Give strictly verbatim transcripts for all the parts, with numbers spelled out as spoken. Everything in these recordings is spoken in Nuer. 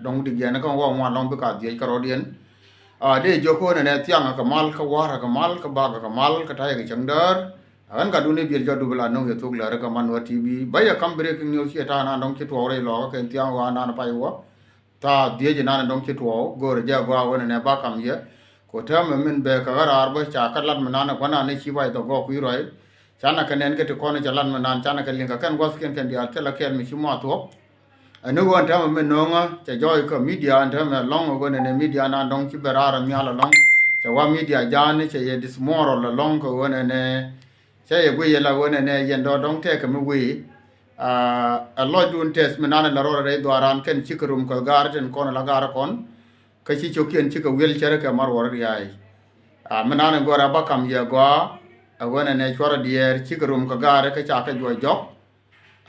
Dɔ̱ŋ di giɛn kä wä ŋuan lɔŋ bi ka dhiec kä rɔ̱diɛn. A dee jiök ɣöö nɛnɛ thiaŋ kä mal, kä wa̱r kä mal, kä bak kä mal, kä ta̱yɛ kä cäŋ däär. A ɣän ka duni biɛl jɔt dup la no̱ŋ yɛ thuk lääri kä Manuel T V. Bä yɛ kam breaking news ciɛ ta̱a̱ nan dɔ̱ŋ ci tuɔɔk rɛy lɔkä kɛn thiaŋ ɣöö anan pay wä. Thaa dhiec inan dɔ̱ŋ ci tuɔɔk, go̱o̱rɛ jɛ gɔaa ɣöö nɛnɛ ba kam yɛ. Ku täämɛ min bɛ kä ɣä raar bä ca kä lat mi nan ɛ gua̱nan ni ci wac dhɔk gɔɔk kui̱ ruac. Canɛ kɛ nɛn kä ti kɔn cɛ lat mi nan, canɛ kɛ liŋ kɛ kɛn gua̱thkiɛn kɛn diaal thilɛ kɛɛl mi ci muath thuɔ̱k. Ɛn ni ɣöö ɛn täämɛ min no̱o̱ŋä cɛ jɔɔc kä media ɛn täämɛ ɛlɔ̱ŋ ɣöö nɛnɛ media nan dɔ̱ŋ ci bɛ raar ɛ nhial ɛlɔ̱ŋ. Cɛ wa media ja̱a̱n cɛ yɛ dismoral ɛlɔ̱ŋ kɛ ɣöö nɛnɛ cɛ yɛ guiy yɛ la ɣöö nɛnɛ yɛn dɔ̱ dɔ̱ŋ tɛɛkɛ mi wee. Aa, ɛ lɔcdun tɛth mi nan ɛ la rɔɔdɛ rɛy dhuaaran kɛn cikɛ rum kɛ gaar tin kɔn ɛ la gaar kɔn. Kä ci cio̱kiɛn cikɛ wi̱el cärɛ kɛ mar wä ria̱a̱y. Aa, mi nan ɛ gɔ̱rɛ ba kam yɛ gɔaa. Ɛ ɣöö nɛnɛ cuarɛ diɛɛr cikɛ rum kɛ gaarɛ kä ca kɛ juɔc jɔk.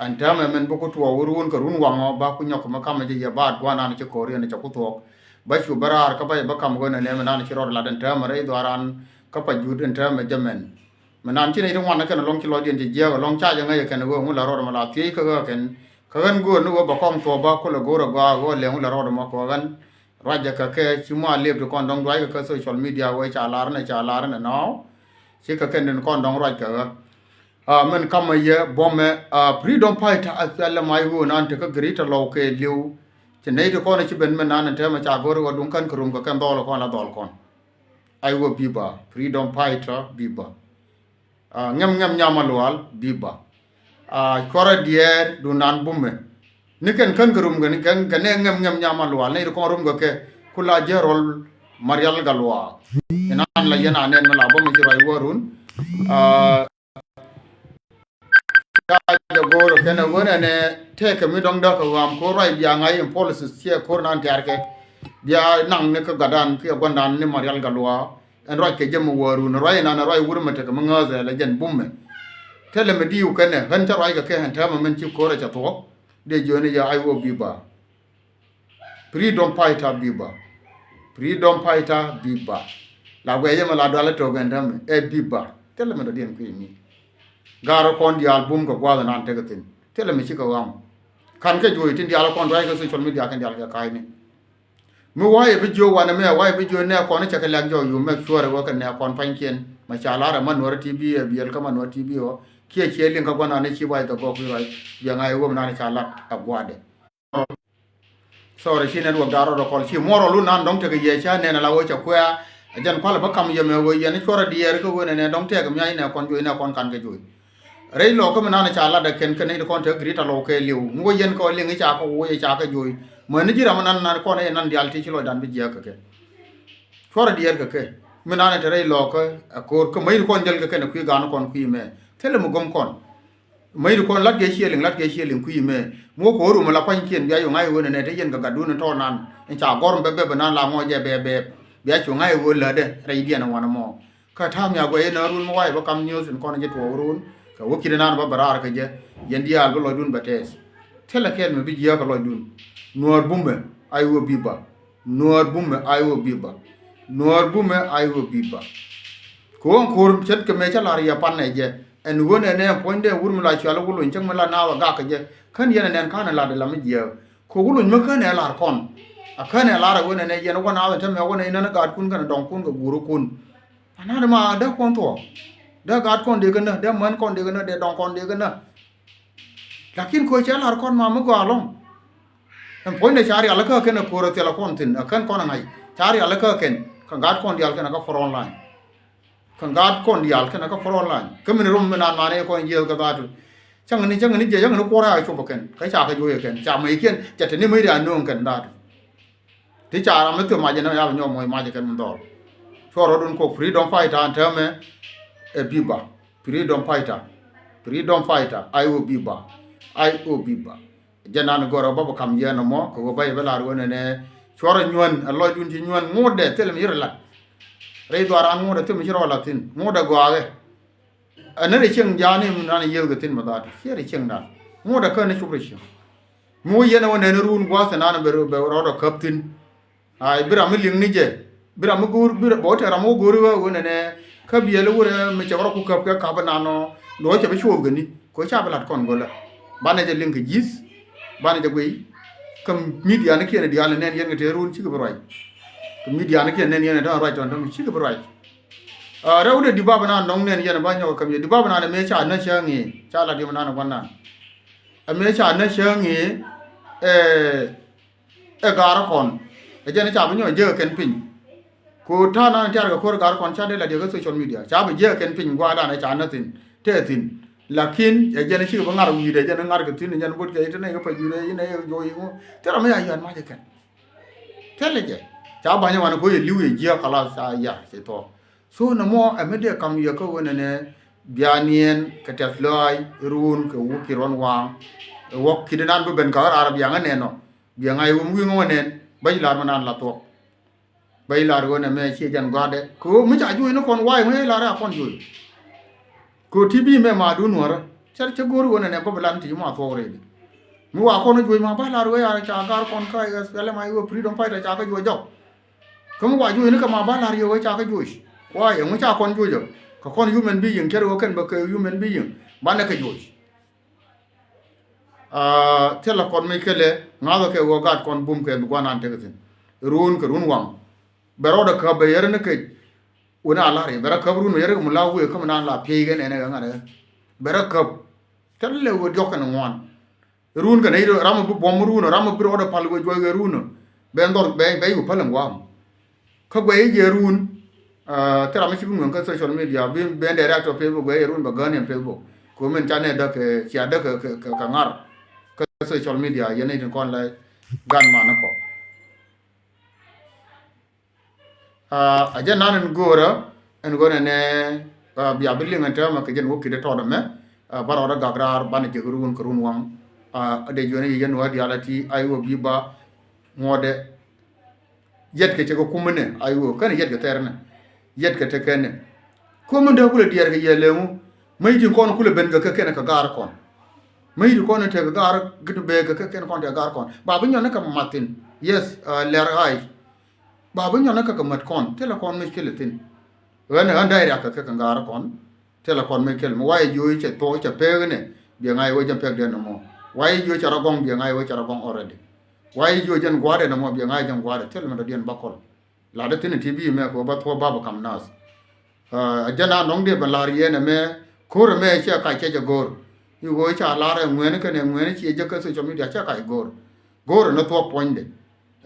Ɛn täämɛ min bi ku tuɔɔk wä ruun kɛ run waŋɔ ba ku nyɔk mi kamɛ jɛ yɛ baat gua̱nan ci ko̱r yɛn cɛ ku thuɔɔk. Ba cu bä raar kä ba yɛ bä kam ɣöö nɛnɛ mi nan ci rɔɔdɛ lat ɛn täämɛ rɛy dhuaaran kä pa jut ɛn täämɛ jɛ mɛn. Mi nan ci nɛy ti ŋuan kɛn ɛlɔ̱ŋ ci lɔcdiɛn ci jiääk ɛlɔ̱ŋ ca jɛ ŋäc ɛ kɛn ɣöö ŋu la rɔɔdɛ mɔ la thiec kä ɣä kɛn. Kä ɣän göör ni ɣöö bɛ kɔŋ thuɔɔk ba kulɛ go̱o̱r ɛ gɔaa ɣöö lɛ ŋu la rɔɔdɛ mɔ kɛ ɣän. Ruacɛ kɛ kɛ ci mual liep ti kɔn dɔ̱ŋ duackɛ kä social media wee ca lar nɛ ca lar nɛ nɔw. Ci kɛ kɛn tin kɔn dɔ̱ŋ ruac kɛ ɣä. A, min kamɛ yɛ bɔmɛ, a, freedom fighter a thilɛ ma i̱ ɣöö nan te kä Greater Lɔw kɛ li̱w. Ci nɛy ti kɔn ci ben min nan tɛmɛ ca go̱r ɣä duŋ kän kɛ rum kɛ kɛn dhɔl kɔn la dhɔl kɔn. Ai wä biba, freedom fighter biba. A, ŋɛm ŋɛm nyam a lual biba. A, cuarɛ diɛɛr du nan bumɛ. Ni kɛn kän kɛ rum kɛn kɛn kɛn nɛ ŋɛm ŋɛm nyam a lual nɛ ri kɔn rum kɛ kɛ kula jɛ rɔl marial ga luaak. Inan la yɛn a nɛn mi la bumɛ ci ruac wä run. A, ca jɛ go̱o̱r kɛn ɛ ɣöö nɛnɛ tɛkɛ mi dɔ̱ŋ däk kɛ ɣɔam ko̱r ruac bia ŋa̱c in policies ciɛ ko̱r nan tiarkɛ. Bia naŋ ni kä gatdan kiɛ gua̱ndan ni marial ga luaak. Ɛn ruac kɛ jɛ mi wäärun ruac inan ruac wur mɛ tekɛ mi ŋääth ɛ lɛ jɛn bumɛ. Thilɛ mi diw kɛnɛ ɣän cä ruac kɛ kɛ ɛn täämɛ min ci ko̱rɛ cɛ thuɔ̱k. Dee jiöni jɛ ai wä biba. Freedom fighter biba. Freedom fighter biba. La guɛc jɛ mi la dualɛ to̱k ɛn täämɛ ɛ biba. Thilɛ mi dɔ̱diɛn kui̱ mi. Gaarä kɔn diaal bum kɛ gua̱a̱th inan tekɛ thi̱n. Thilɛ mi cikɛ ɣam. Kan kɛ juɔc tin diaal kɔn ruac kɛ social media kɛn diaal kɛ ka̱a̱cni. Mi wa̱i̱ bi jiök wanɛ mɛ wa̱i̱ bi jiök nɛ kɔn cɛ kɛ lɛk jɔk you make sure wä kɛ nɛ kɔn pa̱nykiɛn. Ma ca lar ɛ ma nuɔr ti bi ɛ biɛl kä ma nuɔr ti bi ɔ kiɛ ciɛ liŋ kä gua̱nan ni ci wa̱i̱ dhɛ gɔk wi̱i̱ ruac. Biɛ ŋa̱c ɛ wä mi nan ca lat ɛ gua̱dɛ. Sorry ci network da̱r rɔɔdɛ kɔl ci muɔr rɔl wun nan dɔ̱ŋ tekɛ yɛ ca nɛn ala wä ca kuɛ̈ɛ̈. Ɛ jɛn kualɛ bä kam yɛ mɛ wä yɛn cuɔrɛ diɛɛr kä wä nɛnɛ dɔ̱ŋ tɛk mia̱c nɛ kɔn juɔc nɛ kɔn kan kɛ juɔc. Rɛy lɔkä mi nan ca lat ɛ kɛn kɛn i̱ kɔn te Greater Lɔw kɛ liw mi wä yɛn kɛ wä liŋ i̱ ca kɛ wä wä yɛ ca kɛ juɔc. Mɛ ni ji̱ ram mi nan nan kɔn ɛ nan diaal ti ci lɔcdan bi jiääk kɛ kɛ. Cuɔrɛ diɛɛr kɛ kɛ mi nan ɛ te rɛy lɔkä ɛ ko̱r kä mɛ i̱ kɔn jäl kɛ kɛn ɛ kui̱ gan kɔn kui̱ mɛ thilɛ mi gom kɔn. Mäcdu kɔn lat kɛ ciëliŋ lat kɛ ciëliŋ kui̱ mɛ muɔk kɛ ɣöö rum la pa̱nykiɛn bia cu ŋa̱c ɣöö nɛnɛ te yɛn kɛ gatdun in tɔɔk nan in ca gɔr bɛp bɛp inan la ŋɔc jɛ bɛp bɛp. Bia cu ŋa̱c ɣöö lätdɛ rɛydiɛn in wanɛ mɔ. Kä ta̱a̱ mi a guɛc in ɣän run mi wa̱i̱ bä kam news in kɔn in ci tuɔɔk run kɛ wä ki̱n inan bä bɛ raar kɛ jɛ. Yɛn diaal bä lɔcdun bɛ tɛth. Thilɛ kɛl mi bi jiääk kɛ lɔcdun. Nuäär bumɛ ai ɣöö bi̱ ba. Nuäär bumɛ ai ɣöö bi̱ ba. Nuäär bumɛ ai ɣöö bi̱ ba. Kɛ ɣöö ko̱r ce̱tkɛ mëë cä la̱r yɛ pan nɛ jɛ. Ɛn ɣöö nɛnɛ ɛn puɔ̱nydɛ wur mi la cual wuluny cäŋ mi la naath ɛ gak kɛ jɛ. Kän yɛn ɛ nɛn ka̱n ɛ la̱t ɛ la mi jiääk. Kɛ wuluny mi kän ɛ la̱r kɔn. A kän ɛ la̱r ɛ ɣöö nɛnɛ yɛn ɛ wä naath ɛ tämɛ ɛ wä nɛn inän ɛ gaatkun kɛnɛ dɔŋkun kɛ guurikun. Anat ma dee kɔn thuɔɔk. Dee gaatkɔn dee kɛ nä, dee män kɔn dee kɛ nä, dee dɔŋ kɔn dee kɛ nä. Lakin kɛ ɣöö cɛ la̱r kɔn ma mi gɔaa ɛlɔ̱ŋ. Ɛn puɔ̱nydɛ ca rial kä kɛn ɛ ko̱r ɛ thilɛ kɔn thi̱n ɛ kän kɔn ɛ ŋa̱c ca rial kä kɛn kɛ gaatkɔn diaal kɛn ɛ kä front line. Kɛ gaatkɔn diaal kɛn ɛ kä front line kä min rom mi naan man ɛ kɔn jiɛth kɛ dhaatu. Cäŋ ni cäŋ ni jiɛc cäŋ ni kuɔr a cop ɛ kɛn kä ca kɛ juɔc ɛ kɛn ca mɛykiɛn ca te ni mec riac nööŋ kɛn dhaatu. Ti ca ram mi thil mac ɛn ɛ ya bi nyɔk mɔc mac ɛ kɛn min dhɔl. Cuɔ rɔɔdun kok freedom fighter an täämɛ ɛ bi̱ ba. Freedom fighter. Freedom fighter. Ai wä bi̱ ba. Ai wä bi̱ ba. Jɛ nan gɔrɛ bä bä kam yɛn ɛmɔ kɛ ɣöö bä yɛ bä lar ɣöö nɛnɛ cuɔrɛ nyuän ɛ lɔcdun ci nyuän ŋotdɛ thilɛ mi ci rɔ lat. Rɛy dhuaaran ŋotdɛ thilɛ mi ci rɔ lat thi̱n ŋotdɛ gɔaaɣɛ. Ɛ nɛn ɛ cieŋ ja̱a̱n im nan ɛ yiëëth kɛ thi̱n mɛ dhaat ciɛ rɛ cieŋdan ŋotdɛ kään ɛ cop rɛ cieŋ. Mi wä yɛn ɛ wä nɛn ɛ ruun gua̱a̱th ɛ nan ɛ bɛ rɔɔdɛ käp thi̱n. Ai bi ram mi liŋ ni jɛ bi ram mi go̱o̱r bi bɛ wä tɛk ram mi wä go̱o̱r i̱ wä wä nɛnɛ. Kä biɛl i̱ wurɛ mi cɛ wä rɔ ku käp kɛ kap inanɔ. Luɔc cɛ bi cuɔth gɛ ni kɛ ca bi lat kɔn gölä. Banɛ jɛ liŋ kɛ ji̱th banɛ jɛ guiy. Kä midia ni kiɛn diaal nɛn yɛn kɛ te run cikɛ bi ruac. Kä midia ni kiɛn nɛn yɛn tɔn ruac tɔn tɔn cikɛ bi ruac. Rɛw de di bab nan nɔŋ nɛn yɛn ba nyɔk kä midia di bab nan mɛ ca na cäŋ i̱ ca la di nan wan nan. Mɛ ca na cäŋ i̱ ɛ ɛ gaar kɔn. Ɛ jɛn ca bi nyɔk jek kɛn piny. Ko ta̱a̱ nan tiar kɛ ko̱r gaar kɔn ca dee la diɛ kɛ social media ca bi jek kɛn piny guadan ɛ ca na thin te thin. Lakin ɛ jɛn cikɛ bi ŋar wi̱i̱dɛ jɛn ŋar kɛ thi̱n jɛn bot kɛ itɛ nɛ kɛ pa juudɛ inɛ yɛ juɔc iŋu. Thilɛ mi ya yuan mac ikɛn. Thilɛ jɛ ca ba̱nyɛ wan ko yɛ li̱w yɛ jiɛ kalas ca ya ci thɔ. So nɛ mɔ ɛ mi dee kam yɛ kä wen ɛnɛ bia niɛn kɛ tɛth lɔac ruun kɛ wuk ki ruɔn waŋ. Ɛ wok ki di nan bi ben ka ɣä raar bia ŋä nɛn ɔ bia ŋa̱c wum wi̱i̱ ŋä wä nɛn bä ji̱ lar mi nan la thuɔk. Bä i̱ lar ɣöö nɛ mɛ ciɛ jɛn gɔ̱a̱dɛ kɛ ɣöö mi ca juɔ̱c ni kɔn wa̱i̱ ŋuɛ i̱ lar a kɔn juɔ̱c. Kɛ ɣöö ti bi mɛ ma duun nuɔ̱rä cɛ cɛ go̱o̱r ɣöö nɛ nɛ bä bi lan ti ma thuɔɔk rɛy di. Mi wa kɔn juɔ̱c ma bä lar ɣöö ya ca gar kɔn kä SPLM a i̱ ɣöö freedom fighter ca kä juɔ̱c jɔk. Kä mi wa juɔ̱c ni kɛ ma bä lar yɛ ɣöö ca kä juɔ̱c. Wa̱i̱ ɛŋu ca kɔn juɔ̱c ɔ kɛ kɔn human being cɛ ri ɣöö kɛn bä kɛ human being banɛ kɛ juɔ̱c. Thilɛ kɔn mi kɛlɛ ŋa̱thä kɛ ɣöö gat kɔn bum kɛ bi guanan tek thi̱n. Run kɛ run waŋ bɛ rɔɔdɛ käp bɛ yɛr ni kec. Wen a la̱r yɛ bɛ rɔ käp run bɛ yɛr kɛ mi la wëë kä mi naan la piey kɛ nɛnɛ kɛ ŋa̱t kɛ bɛ rɔ käp. Thilɛ ɣöö diɔ̱k kɛn ŋuan. Run kɛ nɛy ram mi bi buɔ̱m run ram mi bi rɔɔdɛ pal ɣöö juɔc kɛ run. Bɛ dhɔr bɛ bɛ yuk päl ɛn gua̱a̱m. Kä guɛy i̱ jiɛ ruun thil ram mi ci bi ŋueŋ kä social media bi ben direct to Facebook guɛy i̱ ruun bɛ gäni ɛn Facebook. Ku min ca nɛ däk cia däk kɛ ŋar kä social media yɛn i̱ tin kɔn lɛ gan man kɔ. A jɛ nan in go̱o̱rä ɛn ɣöö nɛnɛ bia bi liŋ ɛn täämɛ kɛ jɛn wä kit ɛ tɔɔt ɛmɛ. Ba rɔɔdɛ gak raar banɛ jek ruun kɛ ruun waŋ. A dee juɔni yɛ yɛn wä diaal ɛ ti a i̱ wä bi ba ŋuɔ̱tdɛ. Yɛtkɛ cɛ kɛ kumä nɛ a i̱ wä känɛ yɛtkɛ thɛr nɛ. Yɛtkɛ tekɛ nɛ. Kumä dee kulɛ diɛɛr kɛ yɛ lɛŋu. Mäc tin kɔn kulɛ ben kɛ kɛ kɛn kɛ gaar kɔn. Mäc tin kɔn tekɛ gaar git bee kɛ kɛ kɛn kɔn tekɛ gaar kɔn ba bi nyɔn ni kɛ mat thin. Yes. Lɛr ɣaac. Ba bi nyɔn ni kɛ kɛ mat kɔn thilɛ kɔn mäc kilɛ thin. Ɣän ɣän dee riak kɛ kɛ kɛ gaar kɔn. Thilɛ kɔn mi kɛl mi wayɛ jiö cɛ thuɔk cɛ pek ni. Biɛ ŋa̱c wee jɛ pek diɛn nɔmɔ. Wayɛ jiö cɛ rɔ gɔŋ biɛ ŋa̱c wee cɛ rɔ gɔŋ already. Wayɛ jiö jɛn gua̱a̱dɛ nɔmɔ biɛ ŋa̱c jɛn gua̱a̱dɛ thil mi dɔ̱diɛn ba kɔl. Lat dee thin ti bi mɛ kɛ wee ba thuɔk ba bi kam nath. Ɛ jɛn a nɔŋ diɛ bɛ lar yɛn ɛmɛ ko̱r ɛmɛ ciɛ kac cɛ jɛ go̱r. I̱ ɣöö ca lar ɛ ŋuɛni kɛn ɛ ŋuɛni ciɛ jɛ kä social media ciɛ kac go̱r. Go̱r ɛn ɛ thuɔk puɔ̱nydɛ.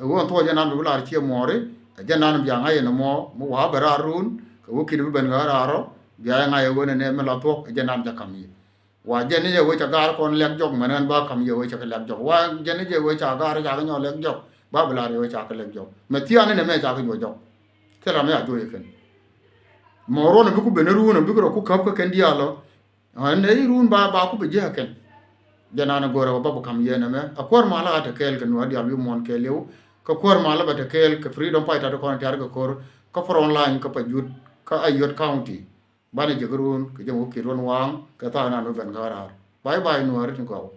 Ɛ ɣöö ɛn thuɔ̱k jɛ nan bi bi laar ciɛ muɔɔri ɛ jɛ nan bia ŋa̱c ɛn ɛmɔ mi wa̱a̱ bɛ raar ruun kɛ ɣöö ki̱t bi ben ɣä raar rɔ. Bia ɛ ŋa̱c ɛ ɣöö nɛnɛ mi la thuɔ̱k ɛ jɛ nan jɛ ka̱m yɛ. Wa jɛn ni jɛ ɣöö ca gaar kɔn lɛk jɔk mɛn ɣän ba ka̱m yɛ ɣöö ca kɛ lɛk jɔk wa jɛn ni jɛ ɣöö ca gaar ca kɛ nyɔk lɛk jɔk ba bi laar yɛ ɣöö ca kɛ lɛk jɔk mɛ thiaani nɛ mɛ ca kɛ juɔc jɔk. Thil ram ya juɔc ɛ kɛn. Mɛ ruɔn ɛ bi ku ben ruun ɛ bi ku rɔ ku käp kä kɛn diaal ɔ. Ɣän nɛ i̱ run ba ba ku bi jiäk kɛn. Jɛ nan ɛ go̱rɛ wä ba bi ka̱m yɛn ɛmɛ ɛ kuäär malä a te kɛɛl kɛ nuɔ̱ɔ̱r diaal wi̱i̱ muɔ̱ɔ̱n kɛɛl liw. Kä kuäär malä bɛ te kɛɛl kɛ freedom fighter ti kɔn tiaar kɛ ko̱r kä front line kä pa jut kä Ayod County. Banɛ jɛ kä run kɛ jɛ wä ki̱t run waŋ kɛ thaak nan wä ben kä raar. Bye bye nuɔ̱ɔ̱r ti gɔw.